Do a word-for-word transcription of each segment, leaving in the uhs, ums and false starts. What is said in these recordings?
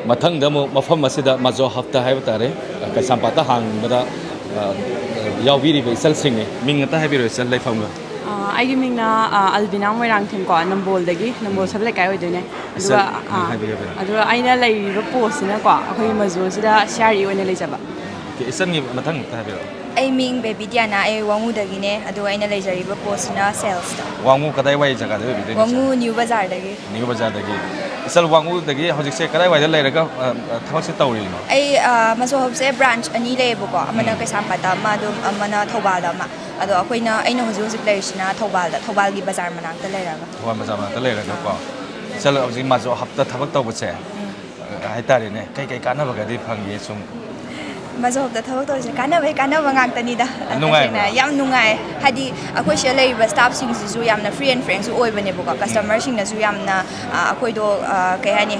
ꯃꯊꯪꯗ ꯑꯃꯨꯛ ꯃꯐꯝ ꯑꯁꯤꯗ ꯃꯥꯖꯣ ꯍꯞꯇꯥ ꯍꯥꯏꯕ ꯇꯥꯔꯦ, ꯀꯩꯁꯥꯝꯄꯥꯠꯇ ꯍꯥꯡꯕꯗ, ꯑ, ꯌꯥꯎꯕꯤꯔꯤꯕ ꯏꯆꯜꯁꯤꯡꯅꯤ꯫ ꯃꯤꯡ ꯑꯇ ꯍꯥꯏꯕꯤꯔꯣ ꯏꯆꯜ, ꯂꯩꯐꯝꯒ꯫ ꯑ, ꯑꯩꯒꯤ ꯃꯤꯡꯅ, ꯑ, ꯑꯜꯕꯤꯅꯥ ꯃꯣꯏꯔꯥꯡꯊꯦꯝꯀꯣ, ꯅꯝꯕꯣꯜꯗꯒꯤ, ꯅꯝꯕꯣꯜ ꯁꯕ ꯂꯩꯀꯥꯏ ꯑꯣꯏꯗꯣꯏꯅꯦ꯫ ꯑꯗꯨꯒ, ꯏꯆꯜ, ꯑ, ꯍꯥꯏꯕꯤꯌꯨ, ꯍꯥꯏꯕꯤꯌꯨ꯫ ꯑꯗꯨꯒ ꯑꯩꯅ ꯂꯩꯔꯤꯕ ꯄꯣꯁꯁꯤꯅꯀꯣ, ꯑꯩꯈꯣꯏꯒꯤ ꯃꯥꯖꯣꯁꯤꯗ ꯁꯤ ꯑꯥꯔ ꯏ ꯑꯣꯏꯅ ꯂꯩꯖꯕ꯫ ꯑꯣꯀꯦ, ꯏꯆꯟꯒꯤ ꯃꯊꯪ ꯑꯝꯇ ꯍꯥꯏꯕꯤꯔꯛꯑꯣ꯫ ꯑꯩ ꯃꯤꯡ ꯕꯦꯕꯤ ꯗꯤꯌꯥꯅꯥ, ꯑꯩ ꯋꯥꯉꯨꯗꯒꯤꯅꯦ, ꯑꯗꯨꯒ ꯑꯩꯅ ꯂꯩꯖꯔꯤꯕ ꯄꯣꯁꯁꯤꯅ ꯁꯦꯜꯁꯇ꯫ ꯋꯥꯉꯨ ꯀꯗꯥꯏꯋꯥꯏ ꯖꯒꯥꯗ ꯑꯣꯏꯕꯤꯗꯣꯏꯅꯣ, ꯏꯆꯜ? ꯋꯥꯉꯨ ꯅ꯭ꯌꯨ ꯕꯖꯥꯔꯗꯒꯤ꯫ ꯅ꯭ꯌꯨ ꯕꯖꯥꯔꯗꯒꯤ꯫ ꯏꯆꯜ, ꯋꯥꯉꯨꯗꯒꯤ ꯍꯧꯖꯤꯛꯁꯦ ꯀꯗꯥꯏꯋꯥꯏꯗ ꯂꯩꯔꯒ, ꯑ, ꯑ, ꯊꯕꯛꯁꯦ ꯇꯧꯔꯤꯅꯣ? ꯑꯩ, ꯑ, ꯃꯥꯖꯣ ꯍꯞꯁꯦ ꯕ꯭ꯔꯥꯟꯆ ꯑꯅꯤ ꯂꯩꯌꯦꯕꯀꯣ, ꯑꯃꯅ ꯎꯝ꯫ ꯀꯩꯁꯥꯝꯄꯥꯠꯇ ꯑꯃ, ꯑꯗꯨꯝ ꯑꯃꯅ ꯊꯧꯕꯥꯜꯗ ꯑꯃ꯫ ꯑꯗꯣ ꯑꯩꯈꯣꯏꯅ, ꯑꯩꯅ ꯍꯧꯖꯤꯛ ꯍꯧꯖꯤꯛ ꯂꯩꯔꯤꯁꯤꯅ ꯊꯧꯕꯥꯜꯗ, ꯊꯧꯕꯥꯜꯒꯤ ꯕꯖꯥꯔ ꯃꯅꯥꯛꯇ ꯂꯩꯔꯒ꯫ ꯊꯧꯕꯥꯜ ꯕꯖꯥꯔ ꯃꯅꯥꯛꯇ ꯂꯩꯔꯒꯀꯣ꯫ ꯏꯆꯜ, ꯍꯧꯖꯤꯛ ꯃꯥꯖꯣ ꯍꯞꯇꯥ ꯊꯕꯛ ꯇꯧꯕꯁꯦ, ꯎꯝ꯫ ꯑ, ꯍꯥꯏꯇꯥꯔꯦꯅꯦ, ꯀꯩ ꯀꯩ ꯀꯥꯟꯅꯕꯒꯗꯤ ꯐꯪꯒꯦ ꯁꯨꯝ? ꯃꯥꯖꯣ ꯍꯞꯇꯥ ꯊꯕꯛ ꯇꯧꯔꯤꯁꯦ ꯀꯥꯟꯅꯕꯩ ꯀꯥꯟꯅꯕ ꯉꯥꯛꯇꯅꯤꯗ꯫ ꯅꯨꯡꯉꯥꯏꯕ꯭ꯔꯥ? ꯇꯁꯦꯡꯅ ꯌꯥꯝ ꯅꯨꯡꯉꯥꯏ꯫ ꯍꯥꯏꯗꯤ ꯑꯩꯈꯣꯏ ꯁꯤꯗ ꯂꯩꯔꯤꯕ ꯁ꯭ꯇꯥꯐꯁꯤꯡꯁꯤꯁꯨ ꯌꯥꯝꯅ ꯐ꯭ꯔꯤ ꯑꯦꯟ ꯐ꯭ꯔꯦꯡꯁꯨ ꯑꯣꯏꯕꯅꯦꯕꯀꯣ꯫ ꯎꯝ꯫ ꯀꯁꯇꯃꯔꯁꯤꯡꯅꯁꯨ ꯌꯥꯝꯅ, ꯑ, ꯑꯩꯈꯣꯏꯗꯣ, ꯑ, ꯀꯩ ꯍꯥꯏꯅꯤ,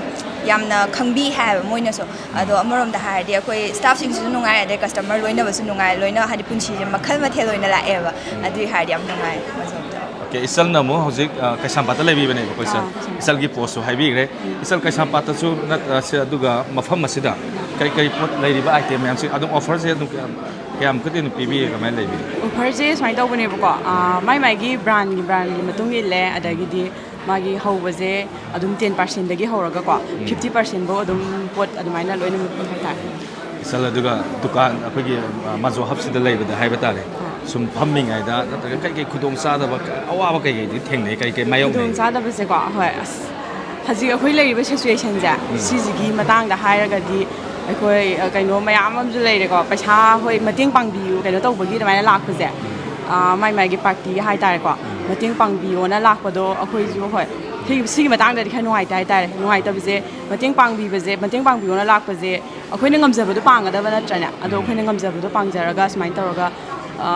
ꯌꯥꯝꯅ ꯈꯪꯕꯤ ꯍꯥꯏꯕ ꯃꯣꯏꯅꯁꯨ꯫ ꯑꯗꯣ ꯑꯃꯔꯣꯝꯗ ꯍꯥꯏꯔꯗꯤ ꯑꯩꯈꯣꯏ ꯁ꯭ꯇꯥꯐꯁꯤꯡꯁꯤꯁꯨ ꯅꯨꯡꯉꯥꯏ, ꯑꯗꯩ ꯀꯁꯇꯃꯔ ꯂꯣꯏꯅꯕꯁꯨ ꯅꯨꯡꯉꯥꯏ, ꯂꯣꯏꯅ ꯍꯥꯏꯗꯤ ꯄꯨꯟꯁꯤꯁꯦ ꯃꯈꯜ ꯃꯊꯦꯜ ꯑꯣꯏꯅ ꯂꯥꯛꯑꯦꯕ꯫ ꯎꯝ꯫ ꯑꯗꯨꯒꯤ ꯍꯥꯏꯔꯗꯤ ꯌꯥꯝ ꯅꯨꯡꯉꯥꯏ ꯃꯥꯖꯣ ꯍꯞꯇꯥ꯫ ꯑꯣꯀꯦ, ꯏꯆꯜꯅ ꯑꯃꯨꯛ ꯍꯧꯖꯤꯛ, ꯑ, ꯀꯩꯁꯥꯝꯄꯥꯠꯇ ꯂꯩꯕꯤꯕꯅꯦꯕꯀꯣ, ꯏꯆꯜ꯫ ꯑꯥ, ꯀꯩꯁꯥꯝꯄꯥꯠ꯫ ꯏꯆꯜꯒꯤ ꯄꯣꯁꯁꯨ ꯍꯥꯏꯕꯤꯈ꯭ꯔꯦ꯫ ꯎꯝ꯫ ꯏꯆꯜ, ꯀꯩꯁꯥꯝꯄꯥꯠꯇꯁꯨ ꯅꯠ-, ꯑ, ꯁꯤ, ꯑꯗꯨꯒ ꯃꯐꯝ ꯑꯁꯤꯗ ꯀꯔꯤ ꯀꯔꯤ ꯄꯣꯠ ꯂꯩꯔꯤꯕ ꯑꯥꯏꯇꯦꯝ ꯃꯌꯥꯝꯁꯤ ꯑꯗꯨꯝ ꯑꯣꯐꯔꯁꯦ ꯑꯗꯨꯝ ꯀꯌꯥꯝ, ꯀꯌꯥꯝ ꯀꯗꯤ ꯑꯗꯨꯝ ꯄꯤꯕꯤꯒꯦ, ꯀꯃꯥꯏꯅ ꯂꯩꯕꯤꯒꯦ? ꯑꯣꯐꯔꯁꯦ ꯁꯨꯃꯥꯏꯅ ꯇꯧꯕꯅꯦꯕꯀꯣ, ꯑ, ꯃꯥꯏ ꯃꯥꯏꯒꯤ ꯕ꯭ꯔꯥꯟꯒꯤ, ꯕ꯭ꯔꯥꯟꯒꯤ ꯃꯇꯨꯡ ꯏꯜꯂꯦ, ꯑꯗꯒꯤꯗꯤ ꯃꯥꯒꯤ ꯍꯧꯕꯁꯦ ꯑꯗꯨꯝ ꯇꯦꯟ ꯄꯥꯔꯁꯦꯟꯗꯒꯤ ꯍꯧꯔꯒꯀꯣ, ꯎꯝ꯫ ꯐꯤꯐꯇꯤ ꯄꯥꯔꯁꯦꯟꯐꯧ ꯑꯗꯨꯝ ꯄꯣꯠ ꯑꯗꯨꯃꯥꯏꯅ ꯂꯣꯏꯅꯃꯛ ꯄꯤ ꯍꯥꯏꯇꯥꯔꯦ꯫ ꯏꯆꯜ, ꯑꯗꯨꯒ ꯗꯨꯀꯥꯟ ꯑꯩꯈꯣꯏꯒꯤ, ꯑ, ꯃꯥꯖꯣ ꯍꯞꯁꯤꯗ ꯂꯩꯕꯗ ꯍꯥꯏꯕ ꯇꯥꯔꯦ, ꯑꯥ꯫ ꯁꯨꯝ ꯐꯝꯃꯤꯉꯩꯗ ꯅꯠꯇ꯭ꯔꯒ ꯀꯩ ꯀꯩ ꯈꯨꯗꯣꯡ ꯆꯥꯗꯕ, ꯑꯋꯥꯕ ꯀꯩ ꯀꯩꯗꯤ ꯊꯦꯡꯅꯩ, ꯀꯩ ꯀꯩ ꯃꯥꯌꯣꯛꯅꯩ? ꯈꯨꯗꯣꯡ ꯆꯥꯗꯕꯁꯦꯀꯣ, ꯍꯣꯏ, ꯑꯁ, ꯍꯧꯖꯤꯛ ꯑꯩꯈꯣꯏ ꯂꯩꯔꯤꯕ ꯁꯤꯆꯨꯋꯦꯁꯟꯁꯦ, ꯎꯝ꯫ ꯁꯤꯁꯤꯒꯤ ꯃꯇꯥꯡꯗ ꯍꯥꯏꯔꯒꯗꯤ ꯑꯩꯈꯣꯏ, ꯑ, ꯀꯩꯅꯣ ꯃꯌꯥꯝ ꯑꯃꯁꯨ ꯂꯩꯔꯦꯀꯣ, ꯄꯩꯁꯥ, ꯍꯣꯏ, ꯃꯇꯦꯡ ꯄꯥꯡꯕꯤꯌꯨ, ꯀꯩꯅꯣ ꯇꯧꯕꯒꯤ ꯑꯗꯨꯃꯥꯏꯅ ꯂꯥꯛꯄꯁꯦ, ꯎꯝ꯫ ꯑ, ꯃꯥꯏ ꯃꯥꯏꯒꯤ ꯄꯥꯔꯇꯤꯒꯤ ꯍꯥꯏꯇꯥꯔꯦꯀꯣ, ꯎꯝ꯫ ꯃꯇꯦꯡ ꯄꯥꯡꯕꯤꯌꯣꯅ ꯂꯥꯛꯄꯗꯣ ꯑꯩꯈꯣꯏꯁꯨ, ꯍꯣꯏ, ꯁꯤꯒꯤ, ꯁꯤꯒꯤ ꯃꯇꯥꯡꯗꯗꯤ ꯈꯔ ꯅꯨꯡꯉꯥꯏꯇꯦ ꯍꯥꯏꯇꯥꯔꯦ꯫ ꯅꯨꯡꯉꯥꯏꯇꯕꯁꯦ, ꯃꯇꯦꯡ ꯄꯥꯡꯕꯤꯕꯁꯦ, ꯃꯇꯦꯡ ꯄꯥꯡꯕꯤꯌꯣꯅ ꯂꯥꯛꯄꯁꯦ, ꯑꯩꯈꯣꯏꯅ ꯉꯝꯖꯕꯗꯣ ꯄꯥꯡꯒꯗꯕ ꯅꯠꯇ꯭ꯔꯅꯦ? ꯑꯗꯣ ꯎꯝ꯫ ꯑꯩꯈꯣꯏꯅ ꯉꯝꯖꯕꯗꯣ ꯄꯥꯡꯖꯔꯒ ꯁꯨꯃꯥꯏꯅ ꯇꯧꯔꯒ, ꯑ,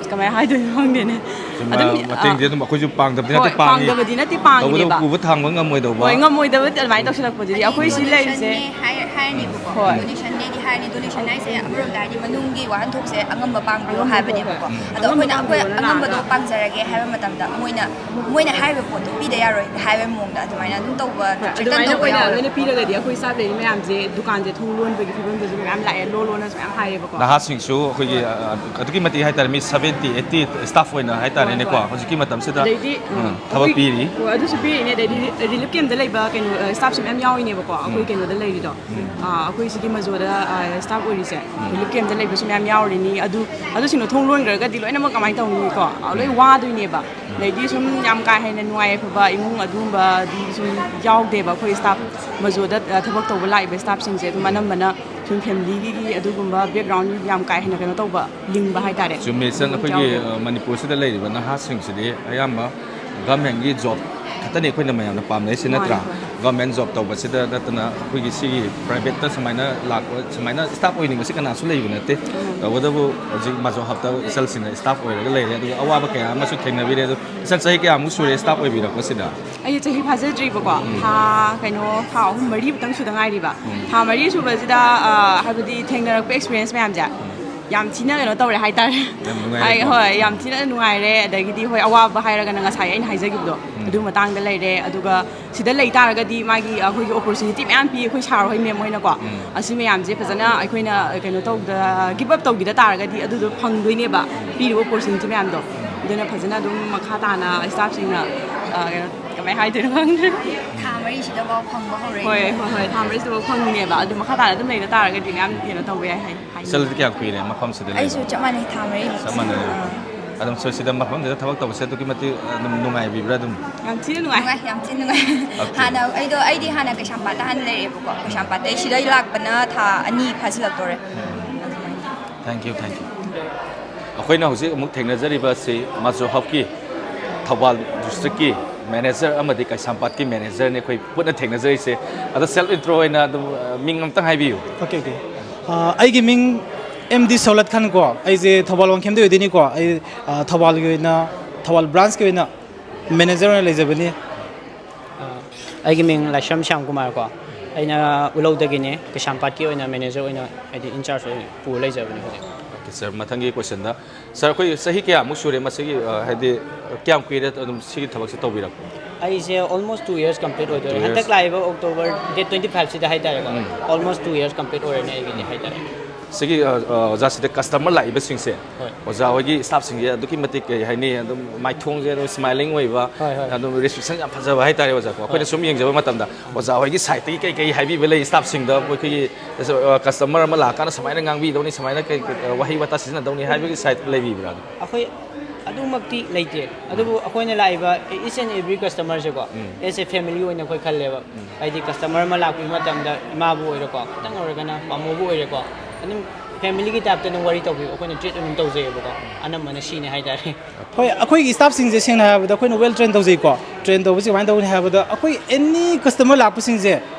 ꯀꯃꯥꯏꯅ ꯍꯥꯏꯗꯣꯏꯅꯣ ꯈꯪꯗꯦꯅꯦ꯫ ꯁꯨꯝ, ꯑꯗꯨꯝ, ꯑ, ꯃꯇꯦꯡꯗꯤ ꯑ, ꯑꯗꯨꯝ ꯑꯩꯈꯣꯏꯁꯨ ꯄꯥꯡꯗꯕꯗꯤ ꯍꯣꯏ, ꯅꯠꯇꯦ, ꯄꯥꯡꯉꯤ꯫ ꯄꯥꯡꯗꯕꯗꯤ ꯅꯠꯇꯦ, ꯇꯧꯕꯇꯕꯨ ꯄꯥꯡꯉꯤꯅꯦꯕ꯫ ꯄꯨꯕ ꯊꯥꯡꯕ ꯉꯝꯃꯣꯏꯗꯧꯕ꯫ ꯍꯣꯏ, ꯉꯝꯃꯣꯏꯗꯕ ꯑꯗꯨꯃꯥꯏꯅ ꯇꯧꯁꯤꯜꯂꯛꯄꯗꯨꯗꯤ ꯑꯩꯈꯣꯏ ꯁꯤ ꯂꯩꯔꯤꯁꯦ꯫ ꯗꯣꯅꯦꯁꯟꯅꯦ ꯍꯥꯏ-, ꯍꯥꯏꯔꯅꯦꯕꯀꯣ꯫ ꯍꯣꯏ꯫ ꯗꯣꯅꯦꯁꯟꯅꯦꯗꯤ ꯍꯥꯏꯔꯅꯤ, ꯗꯣꯅꯦꯁꯟ ꯍꯥꯏꯁꯦ ꯑꯃꯔꯣꯝꯗ ꯍꯥꯏꯗꯤ ꯃꯅꯨꯡꯒꯤ ꯋꯥꯍꯟꯊꯣꯛꯁꯦ ꯑꯉꯝꯕ ꯄꯥꯡꯕꯤꯌꯨ ꯍꯥꯏꯕꯅꯦꯕꯀꯣ꯫ ꯑꯗꯣ ꯑꯩꯈꯣꯏꯅ ꯑꯩꯈꯣꯏ ꯑꯉꯝꯕꯗꯣ ꯄꯥꯡꯖꯔꯒꯦ ꯍꯥꯏꯕ ꯃꯇꯝꯗ ꯃꯣꯏꯅ ꯃꯣꯏꯅ ꯍꯥꯏꯔꯤꯕ ꯄꯣꯠꯇꯣ ꯄꯤꯗ ꯌꯥꯔꯣꯏ ꯍꯥꯏꯕ ꯃꯑꯣꯡꯗ ꯑꯗꯨꯃꯥꯏꯅ ꯑꯗꯨꯝ ꯇꯧꯕ ꯍꯣꯏ, ꯇ꯭ꯔꯤꯠꯃꯦꯟ ꯑꯗꯨꯃꯥꯏꯅ ꯇꯧꯕ ꯑꯣꯏꯅ ꯌꯥꯎꯋꯦ꯫ ꯂꯣꯏꯅ ꯄꯤꯔꯒꯗꯤ ꯑꯩꯈꯣꯏ ꯁ꯭ꯇꯥꯐ ꯂꯩꯔꯤ ꯃꯌꯥꯝꯁꯦ ꯗꯨꯀꯥꯟꯁꯦ ꯊꯣꯡ ꯂꯣꯟꯕꯒꯤ ꯐꯤꯕꯝꯗꯁꯨ ꯃꯌꯥꯝ ꯂꯥꯛꯑꯦ, ꯂꯣꯟ ꯂꯣꯟꯅꯁꯨ ꯃꯌꯥꯝ ꯍꯥꯏꯔꯦꯕꯀꯣ꯫ ꯅꯍꯥꯁꯤꯡꯁꯨ ꯑꯩꯈꯣꯏꯒꯤ, ꯑ, ꯑꯗꯨꯛꯀꯤ ꯃꯇꯤꯛ ꯍꯥꯏꯇꯥꯔꯦ, ꯃꯤ ꯁꯕꯦꯟꯇꯤ ꯑꯩꯠꯇꯤ ꯁ꯭ꯇꯥꯐ ꯑꯣꯏꯅ ꯍꯥꯏꯇꯥꯔꯦꯅꯦꯀꯣ, ꯍꯣꯏ, ꯍꯣꯏ꯫ ꯍꯧꯖꯤꯛꯀꯤ ꯃꯇꯝꯁꯤꯗ, ꯑꯗꯩꯗꯤ, ꯎꯝ, ꯊꯕꯛ ꯑꯩꯈꯣꯏ ꯄꯤꯔꯤ꯫ ꯍꯣꯏ, ꯑꯗꯨꯁꯨ ꯄꯤꯔꯤꯅꯦ꯫ ꯑꯗꯩꯗꯤ ꯔꯤꯂꯤꯐ ꯀꯦꯝꯞꯇ ꯂꯩꯕ ꯀꯩꯅꯣ, ꯑ, ꯁ꯭ꯇꯥꯐꯁꯨ ꯃꯌꯥꯝ ꯌꯥꯎꯔꯤꯅꯦꯕꯀꯣ, ꯑꯩꯈꯣꯏ ꯎꯝ꯫ ꯀꯩꯅꯣꯗ ꯂꯩꯔꯤꯗꯣ꯫ ꯎꯝ꯫ ꯑ, ꯑꯩꯈꯣꯏ ꯁꯤꯒꯤ ꯃꯖꯣꯗ, ꯑ, ꯁ꯭ꯇꯥꯐ ꯑꯣꯏꯔꯤꯁꯦ, ꯎꯝ꯫ ꯔꯤꯂꯤꯐ ꯀꯦꯝꯞꯇ ꯂꯩꯕꯁꯨ ꯃꯌꯥꯝ ꯌꯥꯎꯔꯤꯅꯤ꯫ ꯑꯗꯨ, ꯑꯗꯨꯁꯤꯡꯗꯣ ꯊꯣꯡ ꯂꯣꯟꯈ꯭ꯔꯒꯗꯤ ꯂꯣꯏꯅꯃꯛ ꯀꯃꯥꯏꯅ ꯇꯧꯅꯤꯀꯣ? ꯑ, ꯂꯣꯏ ꯎꯝ꯫ ꯋꯥꯗꯣꯏꯅꯦꯕ꯫ ꯎꯝ꯫ ꯑꯗꯩꯗꯤ ꯁꯨꯝ ꯌꯥꯝ ꯀꯥ ꯍꯦꯟꯅ ꯅꯨꯡꯉꯥꯏ ꯌꯥꯏꯐꯕ ꯏꯃꯨꯡ ꯑꯗꯨꯒꯨꯝꯕꯗꯤ ꯁꯨꯝ ꯌꯥꯎꯗꯦꯕ꯫ ꯑꯩꯈꯣꯏ ꯁ꯭ꯇꯥꯐ, ꯃꯖꯣꯗ, ꯑ, ꯊꯕꯛ ꯇꯧꯕ ꯂꯥꯛꯏꯕ ꯁ꯭ꯇꯥꯐꯁꯤꯡꯁꯦ ꯑꯗꯨꯝ ꯑꯅꯝꯕꯅ ꯁꯨꯝ ꯐꯦꯃꯤꯂꯤꯒꯤ ꯑꯗꯨꯒꯨꯝꯕ ꯕꯦꯛꯒ꯭ꯔꯥꯎꯟ ꯌꯥꯝ ꯀꯥ ꯍꯦꯟꯅ ꯀꯩꯅꯣ ꯇꯧꯕ, ꯂꯤꯡꯕ ꯍꯥꯏꯇꯥꯔꯦ꯫ ꯆꯨꯝꯃꯦ, ꯏꯆꯟ, ꯑꯗꯨꯝ ꯑꯩꯈꯣꯏꯒꯤ, ꯌꯥꯎꯗꯦ꯫ ꯑ, ꯃꯅꯤꯄꯨꯔꯁꯤꯗ ꯂꯩꯔꯤꯕ ꯅꯍꯥꯁꯤꯡꯁꯤꯗꯤ ꯑꯌꯥꯝꯕ ꯒꯚꯔꯟꯃꯦꯟꯒꯤ ꯖꯣꯕ ꯈꯛꯇꯅꯤ ꯑꯩꯈꯣꯏꯅ ꯃꯌꯥꯝꯅ ꯄꯥꯝꯅꯩꯁꯦ, ꯃꯥꯅꯦ, ꯅꯠꯇ꯭ꯔꯥ? ꯍꯣꯏ, ꯍꯣꯏ꯫ ꯒꯚꯔꯟꯃꯦꯟ ꯖꯣꯕ ꯇꯧꯕꯁꯤꯗ ꯅꯠꯇꯅ ꯑꯩꯈꯣꯏꯒꯤ ꯁꯤꯒꯤ ꯄ꯭ꯔꯥꯏꯚꯦꯠꯇ ꯁꯨꯃꯥꯏꯅ ꯂꯥꯛꯄ, ꯁꯨꯃꯥꯏꯅ ꯁ꯭ꯇꯥꯐ ꯑꯣꯏꯅꯤꯡꯕꯁꯤ ꯀꯅꯥꯁꯨ ꯂꯩꯕ ꯅꯠꯇꯦ꯫ ꯎꯝ꯫ ꯇꯧꯕꯇꯕꯨ ꯍꯧꯖꯤꯛ ꯃꯖꯣ ꯍꯕꯇ ꯏꯆꯜꯁꯤꯡꯅ ꯁ꯭ꯇꯥꯐ ꯑꯣꯏꯔꯒ ꯂꯩꯔꯦ, ꯑꯗꯨꯒ ꯑꯋꯥꯕ ꯀꯌꯥ ꯑꯃꯁꯨ ꯊꯦꯡꯅꯕꯤꯔꯦ꯫ ꯑꯗꯣ ꯏꯆꯟ, ꯆꯍꯤ ꯀꯌꯥꯃꯨꯛ ꯁꯨꯔꯦ ꯁ꯭ꯇꯥꯐ ꯑꯣꯏꯕꯤꯔꯛꯄꯁꯤꯗ? ꯑꯩ ꯆꯍꯤ ꯐꯥꯖꯗ꯭ꯔꯤꯕꯀꯣ, ꯎꯝ꯫ ꯊꯥ, ꯀꯩꯅꯣ, ꯊꯥ ꯑꯍꯨꯝ ꯃꯔꯤꯃꯨꯛꯇꯪ ꯁꯨꯗ ꯉꯥꯏꯔꯤꯕ꯫ ꯎꯝ꯫ ꯊꯥ ꯃꯔꯤ ꯁꯨꯕꯁꯤꯗ, ꯑ, ꯍꯥꯏꯕꯗꯤ ꯊꯦꯡꯅꯔꯛꯄ ꯑꯦꯛꯁꯄꯤꯔꯤꯌꯦꯟꯁ ꯃꯌꯥꯝꯁꯦ ꯎꯝ꯫ ꯌꯥꯝ ꯊꯤꯅ ꯀꯩꯅꯣ ꯇꯧꯔꯦ ꯍꯥꯏꯇꯥꯔꯦ꯫ ꯌꯥꯝ ꯅꯨꯡꯉꯥꯏꯔꯦꯀꯣ? ꯍꯥꯏ-, ꯍꯣꯏ, ꯌꯥꯝ ꯊꯤꯅ ꯅꯨꯡꯉꯥꯏꯔꯦ꯫ ꯑꯗꯒꯤꯗꯤ, ꯍꯣꯏ, ꯑꯋꯥꯕ ꯍꯥꯏꯔꯒꯅ ꯉꯁꯥꯏ ꯑꯩꯅ ꯍꯥꯏꯖꯈꯤꯕꯗꯣ, ꯎꯝ꯫ ꯑꯗꯨ ꯃꯇꯥꯡꯗ ꯂꯩꯔꯦ꯫ ꯑꯗꯨꯒ ꯁꯤꯗ ꯂꯩ ꯇꯥꯔꯒꯗꯤ ꯃꯥꯒꯤ, ꯑꯩꯈꯣꯏꯒꯤ ꯑꯣꯄꯣꯔꯆꯨꯅꯤꯇꯤ ꯃꯌꯥꯝ ꯄꯤ ꯑꯩꯈꯣꯏ ꯁꯥꯔ ꯍꯣꯏ, ꯃꯦꯝ ꯍꯣꯏꯅꯀꯣ꯫ ꯎꯝ꯫ ꯑꯁꯤ ꯃꯌꯥꯝꯁꯦ ꯐꯖꯅ ꯑꯩꯈꯣꯏꯅ ꯀꯩꯅꯣ ꯇꯧꯗ, ꯒꯤꯞ ꯑꯞ ꯇꯧꯈꯤꯗ ꯇꯥꯔꯒꯗꯤ ꯑꯗꯨꯗꯣ ꯐꯪꯗꯣꯏꯅꯦꯕ, ꯄꯤꯔꯤꯕ ꯑꯣꯄꯣꯔꯆꯨꯅꯤꯇꯤ ꯃꯌꯥꯝꯗꯣ꯫ ꯑꯗꯨꯅ ꯐꯖꯅ ꯑꯗꯨꯝ ꯃꯈꯥ ꯇꯥꯅ ꯁ꯭ꯇꯥꯐꯁꯤꯡꯅ, ꯑ, ꯀꯩꯅꯣ, ꯀꯃꯥꯏꯅ ꯍꯥꯏꯗꯣꯏꯅꯣ ꯈꯪꯗ꯭ꯔꯦ꯫ ꯊꯥ ꯃꯔꯤꯁꯤꯗꯐꯥꯎ ꯐꯪꯕ ꯍꯧꯔꯦ꯫ ꯍꯣꯏ, ꯍꯣꯏ, ꯍꯣꯏ, ꯊꯥ ꯃꯔꯤꯁꯤꯗꯐꯥꯎ ꯐꯪꯉꯤꯅꯦꯕ꯫ ꯑꯗꯨ ꯃꯈꯥ ꯇꯥꯅ ꯑꯗꯨꯝ ꯂꯩꯕ ꯇꯥꯔꯒꯗꯤ ꯃꯌꯥꯝ ꯀꯩꯅꯣ ꯇꯧꯕ ꯌꯥꯏ ꯍꯥꯏ, ꯍꯥꯏꯅꯤꯡꯉꯤ꯫ ꯏꯆꯜꯗꯤ ꯀꯌꯥꯝ ꯀꯨꯏꯔꯦ ꯃꯐꯝꯁꯤꯗ ꯂꯩꯕ? ꯑꯩꯁꯨ ꯆꯞ ꯃꯥꯟꯅꯩ, ꯊꯥ ꯃꯔꯤꯃꯨꯛ꯫ ꯆꯞ ꯃꯥꯟꯅꯩ꯫ ꯑꯥ꯫ ꯑꯗꯨꯝ ꯁꯣ-, ꯁꯤꯗ ꯃꯐꯝꯁꯤꯗ ꯊꯕꯛ ꯇꯧꯕꯁꯦ ꯑꯗꯨꯛꯀꯤ ꯃꯇꯤꯛ ꯑꯗꯨꯝ ꯅꯨꯡꯉꯥꯏꯕꯤꯕ꯭ꯔꯥ ꯑꯗꯨꯝ? ꯌꯥꯝ ꯊꯤꯅ ꯅꯨꯡꯉꯥꯏ꯫ ꯅꯨꯡꯉꯥꯏ, ꯌꯥꯝ ꯊꯤꯅ ꯅꯨꯡꯉꯥꯏ꯫ ꯑꯣꯀꯦ꯫ ꯍꯥꯟꯅ ꯑꯩꯗꯣ, ꯑꯩꯗꯤ ꯍꯥꯟꯅ ꯀꯩꯁꯥꯝꯄꯥꯠꯇ ꯍꯥꯟꯅ ꯂꯩꯔꯛꯑꯦꯕꯀꯣ꯫ ꯀꯩꯁꯥꯝꯄꯥꯠꯇꯩ ꯁꯤꯗ ꯑꯩ ꯂꯥꯛꯄꯅ ꯊꯥ ꯑꯅꯤ ꯐꯥꯖꯤꯜꯂꯛꯇꯣꯔꯦ꯫ ꯎꯝ꯫ ꯑꯗꯨꯃꯥꯏꯅ꯫ Thank you, thank you. ꯑꯩꯈꯣꯏꯅ ꯍꯧꯖꯤꯛ ꯑꯃꯨꯛ ꯊꯦꯡꯅꯖꯔꯤꯕ ꯑꯁꯤ ꯃꯥꯖꯣ ꯍꯕꯀꯤ ꯊꯧꯕꯥꯜ ꯗꯤꯁꯇ꯭ꯔꯤꯛꯀꯤ ꯃꯦꯅꯦꯖꯔ ꯑꯃꯗꯤ ꯀꯩꯁꯥꯝꯄꯥꯠꯀꯤ ꯃꯦꯅꯦꯖꯔꯅꯤ ꯑꯩꯈꯣꯏ ꯄꯨꯟꯅ ꯊꯦꯡꯅꯖꯔꯤꯁꯦ꯫ ꯑꯗꯣ ꯁꯦꯜꯐ ꯏꯟꯇ꯭ꯔꯣ ꯑꯣꯏꯅ ꯑꯗꯨꯝ, ꯑ, ꯃꯤꯡ ꯑꯝꯇꯪ ꯍꯥꯏꯕꯤꯌꯨ꯫ Okay, okay. ꯑ, ꯑꯩꯒꯤ ꯃꯤꯡ ꯑꯦꯝ ꯗꯤ ꯁꯧꯂꯠ ꯈꯥꯟ ꯀꯣ, ꯑꯩꯁꯦ ꯊꯧꯕꯥꯜ ꯋꯥꯡꯈꯦꯝꯗꯩ ꯑꯣꯏꯗꯣꯏꯅꯤꯀꯣ꯫ ꯑꯩ, ꯑ, ꯊꯧꯕꯥꯜꯒꯤ ꯑꯣꯏꯅ, ꯊꯧꯕꯥꯜ ꯕ꯭ꯔꯥꯟꯁꯀꯤ ꯑꯣꯏꯅ ꯃꯦꯅꯦꯖꯔ ꯑꯣꯏꯅ ꯂꯩꯖꯕꯅꯤ꯫ ꯑ, ꯑꯩꯒꯤ ꯃꯤꯡ ꯂꯥꯏꯁ꯭ꯔꯝ ꯁ꯭ꯌꯥꯝ ꯀꯨꯃꯥꯔ ꯀꯣ꯫ ꯑꯩꯅ ꯎꯂꯧꯗꯒꯤꯅꯦ, ꯀꯩꯁꯥꯝꯄꯥꯠꯀꯤ ꯑꯣꯏꯅ ꯃꯦꯅꯦꯖꯔ ꯑꯣꯏꯅ, ꯍꯥꯏꯗꯤ, ꯏꯟꯆꯥꯔꯖ ꯑꯣꯏꯅ ꯄꯨꯔ ꯂꯩꯖꯕꯅꯦ ꯍꯧꯖꯤꯛ꯫ ꯑꯣꯀꯦ ꯁꯥꯔ, ꯃꯊꯪꯒꯤ ꯀꯣꯏꯁꯟꯗ, ꯁꯥꯔ, ꯑꯩꯈꯣꯏ ꯆꯍꯤ ꯀꯌꯥꯃꯨꯛ ꯁꯨꯔꯦ ꯃꯁꯤꯒꯤ, ꯑ, ꯍꯥꯏꯗꯤ, ꯀꯌꯥꯝ ꯀꯨꯏꯔꯦ ꯑꯗꯨꯝ ꯁꯤꯒꯤ ꯊꯕꯛꯁꯦ ꯇꯧꯕꯤꯔꯛꯄ? ꯑꯩꯁꯦ almost two years complete ꯑꯣꯏꯗꯣꯏꯔꯦ꯫ Two years. ꯍꯟꯗꯛ ꯂꯥꯛꯏꯕ October date twenty five ꯁꯤꯗ ꯍꯥꯏꯇꯥꯔꯦꯀꯣ, almost two years complete ꯑꯣꯏꯔꯅꯤ ꯑꯩꯒꯤꯗꯤ ꯍꯥꯏꯇꯥꯔꯦ꯫ ꯁꯤꯒꯤ, ꯑ, ꯑ, ꯑꯣꯖꯥꯁꯤꯗ ꯀꯁꯇꯃꯔ ꯂꯥꯛꯏꯕꯁꯤꯡꯁꯦ, ꯍꯣꯏ꯫ ꯑꯣꯖꯥ ꯍꯣꯏꯒꯤ ꯁ꯭ꯇꯥꯐꯁꯤꯡꯁꯦ ꯑꯗꯨꯛꯀꯤ ꯃꯇꯤꯛ, ꯀꯩ ꯍꯥꯏꯅꯤ, ꯑꯗꯨꯝ ꯃꯥꯏꯊꯣꯡꯁꯦ ꯑꯗꯨꯝ ꯁ꯭ꯃꯥꯏꯂꯤꯡ ꯑꯣꯏꯕ, ꯍꯣꯏ, ꯍꯣꯏ꯫ ꯑꯗꯨꯝ ꯔꯤꯁꯦꯞꯁꯟ ꯌꯥꯝ ꯐꯖꯕ ꯍꯥꯏꯇꯥꯔꯦ ꯑꯣꯖꯥꯀꯣ꯫ ꯑꯩꯈꯣꯏꯅ ꯁꯨꯝ ꯌꯦꯡꯖꯕ ꯃꯇꯝꯗ ꯑꯣꯖꯥ ꯍꯣꯏꯒꯤ ꯁꯥꯏꯠꯇꯒꯤ ꯀꯩ ꯀꯩ ꯍꯥꯏꯕꯤꯕ ꯂꯩ ꯁ꯭ꯇꯥꯐꯁꯤꯡꯗ, ꯑꯩꯈꯣꯏꯒꯤ, ꯑ, ꯀꯁꯇꯃꯔ ꯑꯃ ꯂꯥꯛꯑꯀꯥꯟꯗ ꯁꯨꯃꯥꯏꯅ ꯉꯥꯡꯕꯤꯗꯧꯅꯤ, ꯁꯨꯃꯥꯏꯅ ꯀꯩ, ꯀꯩ, ꯋꯥꯍꯩ ꯋꯥꯇꯥ ꯁꯤꯖꯤꯟꯅꯗꯧꯅꯤ ꯍꯥꯏꯕꯒꯤ ꯁꯥꯏꯠ ꯂꯩꯕꯤꯕ꯭ꯔꯥ? ꯑꯩꯈꯣꯏ ꯑꯗꯨꯃꯛꯇꯤ ꯂꯩꯇꯦ, ꯑꯗꯨꯕꯨ ꯑꯩꯈꯣꯏꯅ ꯂꯥꯛꯏꯕ each and every customer ꯁꯦꯀꯣ, as a family ꯑꯣꯏꯅ ꯑꯩꯈꯣꯏ ꯈꯜꯂꯦꯕ꯫ ꯍꯥꯏꯗꯤ ꯀꯁꯇꯃꯔ ꯑꯃ ꯂꯥꯛꯄꯤꯕ ꯃꯇꯝꯗ ꯏꯃꯥꯕꯨ ꯑꯣꯏꯔꯣꯀꯣ, ꯈꯤꯇꯪ ꯑꯣꯏꯔꯒꯅ ꯄꯥꯃꯨꯕꯨ ꯑꯣꯏꯔꯦꯀꯣ, ꯑꯗꯨꯝ ꯐꯦꯃꯤꯂꯤꯒꯤ ꯇꯥꯏꯞꯇ ꯑꯗꯨꯝ ꯋꯥꯔꯤ ꯇꯧꯕꯤꯕ, ꯑꯩꯈꯣꯏꯅ ꯇ꯭ꯔꯤꯠ ꯑꯗꯨꯝ ꯇꯧꯖꯩꯌꯦꯕꯀꯣ꯫ ꯑꯅꯝꯕꯅ ꯁꯤꯅꯦ ꯍꯥꯏꯇꯥꯔꯦ꯫ ꯍꯣꯏ, ꯑꯩꯈꯣꯏꯒꯤ ꯁ꯭ꯇꯥꯐꯁꯤꯡꯁꯦ ꯁꯦꯡꯅ ꯍꯥꯏꯔꯕꯗ ꯑꯩꯈꯣꯏꯅ ꯋꯦꯜ ꯇ꯭ꯔꯦꯟ ꯇꯧꯖꯩꯀꯣ꯫ ꯇ꯭ꯔꯦꯟ ꯇꯧꯕꯁꯦ ꯀꯃꯥꯏꯅ ꯇꯧꯒꯅꯤ ꯍꯥꯏꯕꯗ, ꯑꯩꯈꯣꯏ ꯑꯦꯅꯤ ꯀꯁꯇꯃꯔ ꯂꯥꯛꯄꯁꯤꯡꯁꯦ